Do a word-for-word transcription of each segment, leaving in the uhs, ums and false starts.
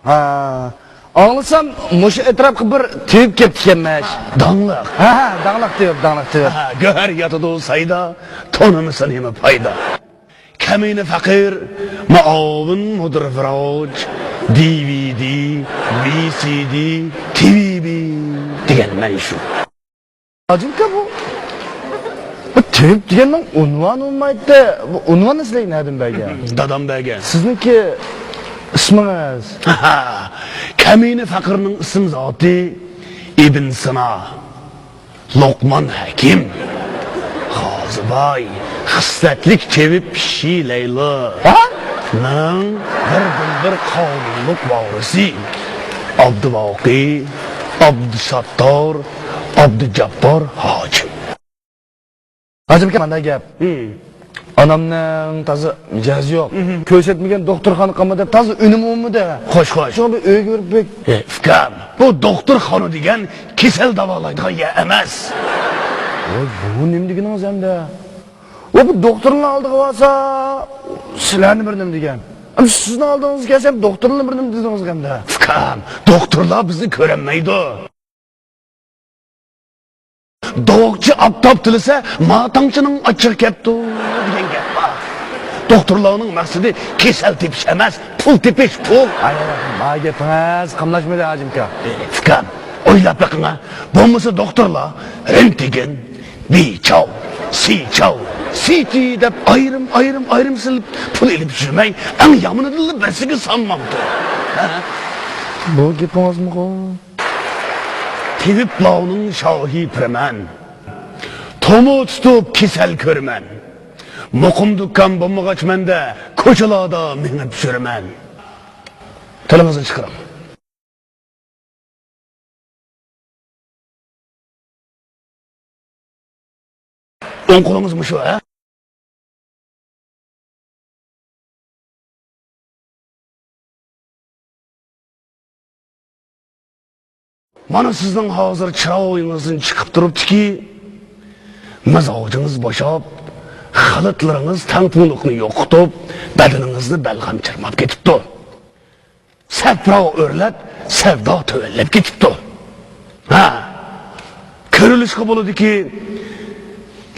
ھا، ئاڭلىسام، مۇشۇ ئەتراپقا بىر تېۋىپ كەپتىكەنمىش. داڭلىق. ھە، ھە، داڭلىق تېۋىپ، داڭلىق تېۋىپ. ھە، گۆھەر ياتىدۇ سايدا، تونۇمىسا نېمە پايدا؟ كەمىنە پەقىر، مۇئاۋىن مۇدىر ۋىراچ، دى ۋى دى، ۋى سى دى، تى ۋى بى دېگەن مەن شۇ. ھاجىمكا، بۇ، بۇ تېۋىپ دېگەننىڭ ئۇنۋانى بولمايتتى. بۇ ئۇنۋاننى سىلەرگە نەدىن بەرگەن؟ دادام بەرگەن. سىزنىڭكى ئىسمىڭىز؟ كەمىنە پەقىرنىڭ ئىسىم زاتى ئىبن سىنا، لوقمان ھەكىم، غازى باي، خىسلەتلىك تېۋىپ شى لەيلا. ھە؟ نىڭ بىردىنبىر قانۇنلۇق ۋارىسى ئابدۇباقى، ئابدۇساتتار، ئابدۇجاببار ھاجىم. ھاجىمكا، مانداق گەپ. ھىم. ئانامنىڭ تازا مىجەزى يوق. ھىم. كۆرسەتمىگەن دوختۇرخانا قالمىدى، تازا ئۈنۈم بولمىدى. خوش، خوش. شۇڭا بىر ئۆيگە بېرىپ بەك. ئە، ئۇكام، بۇ دوختۇرخانا دېگەن كېسەل داۋالايدىغان يەر ئەمەس. ۋاي، بۇ نېمە دېگىنىڭىز ئەمدى؟ ۋاي، بۇ دوختۇرنىڭ ئالدىغا بارسا، سىلەرنى بىر نېمە دېگەن. ئەمدى سىزنىڭ ئالدىڭىزغا كەلسەم، دوختۇرنى بىر نېمە دېدىڭىز ئەمدى؟ ئۇكام، دوختۇرلار بىزنى كۆرەلمەيدۇ. دوغچى ئاپتاپ تىلىسە، ماتاڭچىنىڭ ئاچچىقى كەپتۇ دېگەن گەپ بار. دوختۇرلارنىڭ مەقسىتى كېسەل تېپىش ئەمەس، پۇل تېپىش، پۇل. ئاي، ئاي، ما گېپىڭىز قاملاشمىدى، ھاجىمكا. ئۇكام، ئويلاپ بېقىڭا. بولمىسا دوختۇرلار رېنتگېن، بى چاۋ، سى چاۋ، سى تى دەپ ئايرىم، ئايرىم، ئايرىم سېلىپ پۇل ئېلىپ يۈرمەي، ئەڭ يامىنىدىنلا بىرسىگە سانمامتۇ. ھە؟ بۇ گېپىڭىزمۇغۇ؟ تېۋىپلارنىڭ شاھى پىرىمەن. تومۇر تۇتۇپ كېسەل كۆرىمەن. مۇقىم دۇكان بولمىغاچ مەندە، كوچىلاردا مېڭىپ يۈرىمەن. تىلىڭىزنى چىقىرىڭ. ئوڭ قولىڭىز مۇشۇ، ھە؟ مانا سىزنىڭ ھازىر چىرايىڭىزدىن چىقىپ تۇرۇپتۇكى، مىزاجىڭىز بوشاپ، خىلىتلىرىڭىز تەڭپۇڭلۇقنى يوقىتىپ، بەدىنىڭىزنى بەلغەم چىرماپ كېتىپتۇ. سەپراۋ ئۆرلەپ، سەۋدا تۆۋەنلەپ كېتىپتۇ. ھە، كۆرۈلۈشكە بولىدۇكى،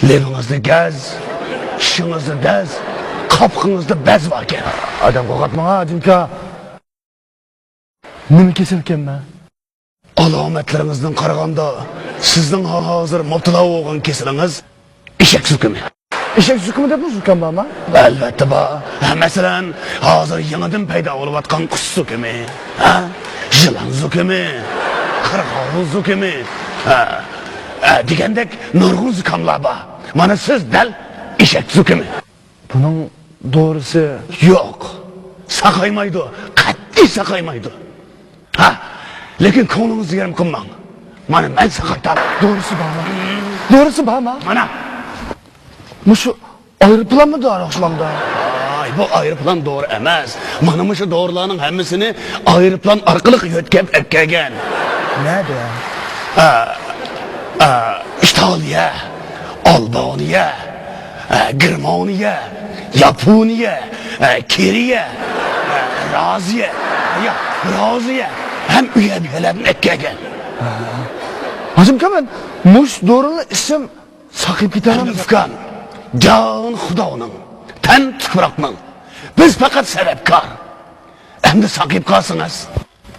لېۋىڭىزدا گەز، چىشىڭىزدا دەز، قاپىقىڭىزدا بەز باركەن. ئادەم قورقۇتماڭ، ھاجىمكا. نېمە كېسەلكەنمەن؟ ئالامەتلىرىڭىزدىن قارىغاندا، سىزنىڭ ھازىر مۇپتىلا بولغان كېسىلىڭىز ئېشەك زۇكىمى. ئېشەك زۇكىمى دەپمۇ زۇكام بارمۇ؟ ئەلۋەتتە بار. ھە، مەسىلەن، ھازىر يېڭىدىن پەيدا بولۇۋاتقان قۇش زۇكىمى، ھە؟ يىلان زۇكىمى، قىرغاۋۇل زۇكىمى، ھە، ھە، دېگەندەك نۇرغۇن زۇكاملار بار. مانا سىز دەل ئېشەك زۇكىمى. بۇنىڭ دورىسى؟ يوق، ساقايمايدۇ، قەتئىي ساقايمايدۇ. ھە، لېكىن كۆڭلىڭىزنى يېرىم قىلماڭ. مانا مەن ساقايتام. دورىسى بارمۇ؟ دورىسى بارمۇ؟ مانا. مۇشۇ ئايروپىلانمۇ دورا ئوخشىمامدا؟ ئاي، بۇ ئايروپىلان دورا ئەمەس. مانا مۇشۇ دورىلارنىڭ ھەممىسىنى ئايروپىلان ئارقىلىق يۆتكەپ ئەكەلگەن. نەدە؟ ئا، ئا، ئىتالىيە، ئالبانىيە، ئە، گېرمانىيە، ياپونىيە، ئە، كېرىيە، ئە، رازىيە، يا، رازىيە ھەم ئۇيە بۇيەلەردىن ئەكەلگەن. ھاجىمكا، مەن مۇشۇ دورىنى ئىچسەم ساقىيىپ كېتەرمەن. ئۇكام، جان خۇدانىڭ، تەن تۇپراقنىڭ. بىز پەقەت سەۋەبكار. ئەمدى ساقىيىپ قالسىڭىز،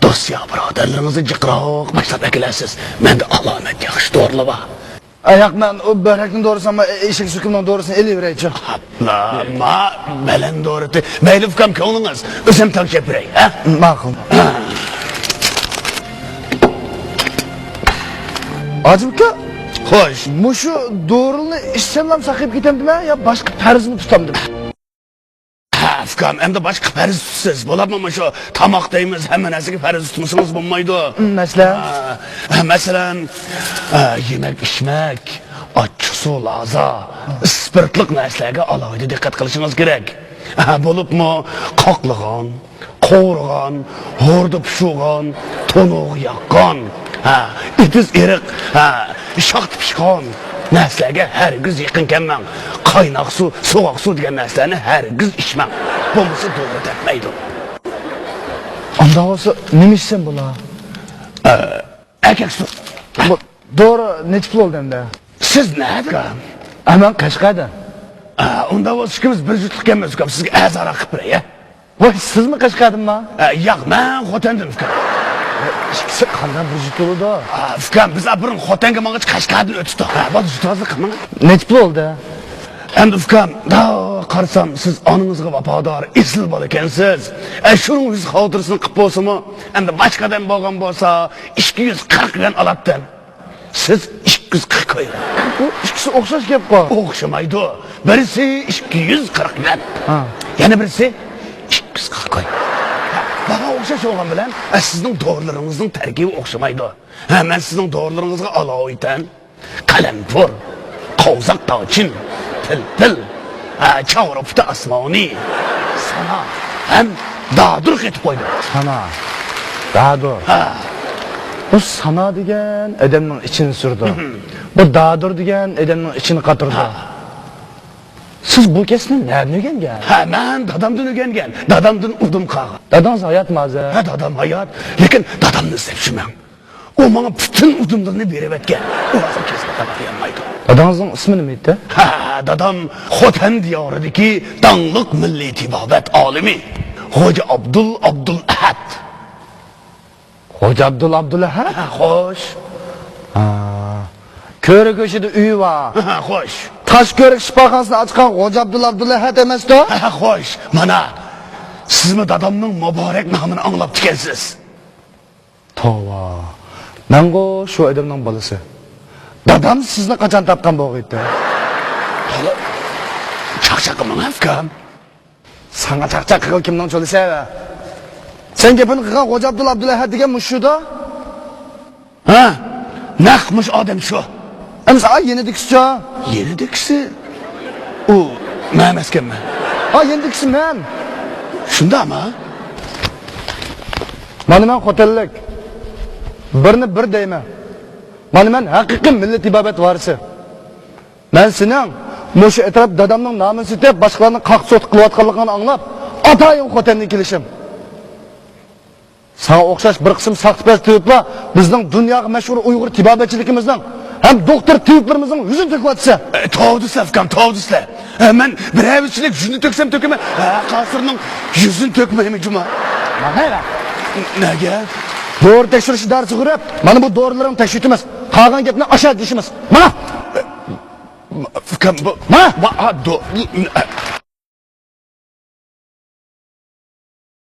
دوست يا بۇرادەرلىرىڭىزنى جىقراق باشلاپ ئەكېلەرسىز. مەندە ئالامەت ياخشى دورىلار بار. ئە، ياق، مەن ئۇ بۆرەكنىڭ دورىسى، ئەمما ئېشەك زۇكىمىنىڭ دورىسىنى ئېلىۋېرەيچۇ. ئاپلا، ما بەلەن دورىتى. مەيلى، ئۇكام، كۆڭلىڭىز. ئۆزۈم تەڭشەپ بېرەي، ھە؟ ماقۇل. ھە. ھاجىم ئاكا. خوش. مۇشۇ دورىنى ئىچسەملا ساقىيىپ كېتەمدىمەن يا باشقا پەرزمۇ تۇتامدىمەن؟ ھە، ئۇكام، ئەمدى باشقا پەرز تۇتىسىز. بولۇپمۇ مۇشۇ تاماق دەيمىز، ھەممە نەرسىگە پەرز تۇتمىسىڭىز بولمايدۇ. مەسىلەن؟ ھە، مەسىلەن، ھە، يېمەك-ئىچمەك، ئاچچىقسۇ، لازا، ئىسپىرتلىق نەرسىلەرگە ئالاھىدە دىققەت قىلىشىڭىز كېرەك. ھە، بولۇپمۇ قاقلىغان، قورۇغان، ھوردا پىشۇرغان، تونۇرغا ياققان، ھە، ئېتىز-ئېرىق، ھە، شاختا پىشقان نەرسىلەرگە ھەرگىز يېقىن كەلمەڭ. قايناق سۇ، سوغۇق سۇ دېگەن نەرسىلەرنى ھەرگىز ئىچمەڭ. بولمىسا دورا تەتمەيدۇ. ئانا داۋاسى نېمە ئىچسەم بولا؟ ئەكەكسۇ. بۇ دورا نەچچە پۇل بولدى ئەمدى؟ سىز نەدىن؟ ئە، مەن قەشقەردىن. ئە، ئۇندا بولسا ئىككىمىز بىر جۈتلۈك ئەمەس ئۇكام، سىزگە ئەرزانراق قىلىپ بېرەي، يە؟ ۋاي، سىزمۇ قەشقەردىنما؟ ئە، ياق، مەن خوتەندىن ئۇكام. ئىككىسى قانداق بىر جۈت بولىدۇ؟ ئە، ئۇكام، بىز بۇرۇن خوتەنگە ماڭغاچ قەشقەردىن ئۆتتۇق. ھە، بولدى، جۈتۋازلىق قىلماڭ. نەچچە پۇل بولدى؟ ئەمدى ئۇكام، دا قارىسام، سىز ئانىڭىزغا ۋاپادار، ئېسىل بالا ئىكەنسىز. ئە، شۇنىڭ يۈز خاتىرىسىنى قىلىپ بولسىمۇ، ئەمدى باشقا ئادەم بولغان بولسا، ئىككى يۈز قىرىق يۈەن ئالاتتىم. سىز ئىككى يۈز قىرىق يۈەن. بۇ ئىككىسى ئوخشاش گەپقۇ. ئوخشىمايدۇ. بىرسى ئىككى يۈز قىرىق يۈەن. ھە. يەنە بىرسى ئىككى يۈز قىرىق يۈەن. باھا ئوخشاش بولغان بىلەن، ئە، سىزنىڭ دورىلىرىڭىزنىڭ تەركىبى ئوخشىمايدۇ. ھە، مەن سىزنىڭ دورىلىرىڭىزغا ئالاۋۇ ئېيتايىن. قەلەمپۇر، قوۋزاق دارچىن، پىلپىل، ھە، چاۋرا پۇتى ئاسمانى، سانا ھەم دادۇر قېتىپ قويدۇم. سانا، دادۇر. ھە. بۇ سانا دېگەن ئادەمنىڭ ئىچىنى سۈرىدۇ. بۇ دادۇر دېگەن ئادەمنىڭ ئىچىنى قاتۇرىدۇ. ھە. سىز بۇ كەسىپنى نەدىن ئۆگەنگەن؟ ھە، مەن دادامدىن ئۆگەنگەن. دادامدىن ئۇردۇم قالغان. داداڭىز ھاياتمۇ ھازىر؟ ھە، دادام ھايات. لېكىن دادامنى ئىزدەپ يۈرمەڭ. ئۇ ماڭا پۈتۈن ئۇدۇملىرىنى بېرىۋەتكەن. ئۇ ھازىر كەسىپكە قارايالمايدۇ. داداڭىزنىڭ ئىسمى نېمە ئىدى؟ ھە، دادام خوتەن دىيارىدىكى داڭلىق مىللىي تېبابەت ئالىمى خوجا ئابدۇل ئابدۇل ئەھەد. خوجا ئابدۇل ئابدۇل ئەھەد؟ ھە، خوش. ھە. كۆرۈك ئىچىدە ئۆيى بار. ھە، خوش. تاش كۆرۈك شىپاخانىسىنى ئاچقان خوجا ئابدۇل ئابدۇل ئەھەد ئەمەستۇ؟ ھە، خوش. مانا، سىزمۇ دادامنىڭ مۇبارەك نامىنى ئاڭلاپتىكەنسىز. توۋا، مەنغۇ شۇ ئادەمنىڭ بالىسى. دادام سىزنى قاچان تاپقان بولغىيتتى؟ چاقچاق قىلماڭ ئۇكام. ساڭا چاقچاق قىلغىلى كىمنىڭ چولىسى ھە؟ سەن گېپىنى قىلغان خوجا ئابدۇل ئابدۇل ئەھەد دېگەن مۇشۇ شۇدا؟ ھە، نەق مۇشۇ ئادەم شۇ. ئەمسە ئا يېنىدىكىسىچۇ؟ يېنىدىكىسى؟ ئۇ مەن ئەمەسكەنمەن. ئا يېنىدىكىسى مەن. شۇنداقمۇ؟ مانا مەن خوتەنلىك. بىرنى بىر دەيمەن. مانا مەن ھەقىقىي مىللىي تېبابەت ۋارىسى. مەن سېنىڭ مۇشۇ ئەتراپ دادامنىڭ نامىنى سېتىپ، باشقىلارنى قاقتى-سوقتى قىلىۋاتقانلىقىڭنى ئاڭلاپ، ئاتايىن خوتەندىن كېلىشىم. ساڭا ئوخشاش بىر قىسىم ساختىپەز تېۋىپلار بىزنىڭ دۇنياغا مەشھۇر ئۇيغۇر تېبابەتچىلىكىمىزنىڭ ھەم دوختۇر تېۋىپلىرىمىزنىڭ يۈزىنى تۆكۈۋاتىسەن. ئە، توۋا دېسىلە، ئۇكام، توۋا دېسىلە. ئە، مەن بىرەۋچىلىك يۈزىنى تۆكسەم تۆكىمەن. ھە، قاسىرنىڭ يۈزىنى تۆكمەيمەن جۇما. ماڭا نەگە؟ دورا تەكشۈرۈش ئىدارىسىگە بېرىپ، مانا بۇ دورىلىرىڭنى تەكشۈرتىمىز. قالغان گەپنى ئاشۇ يەردە دېيىشىمىز. ماڭا! ئۇكام، بۇ، ما! ما، ھا، دو-،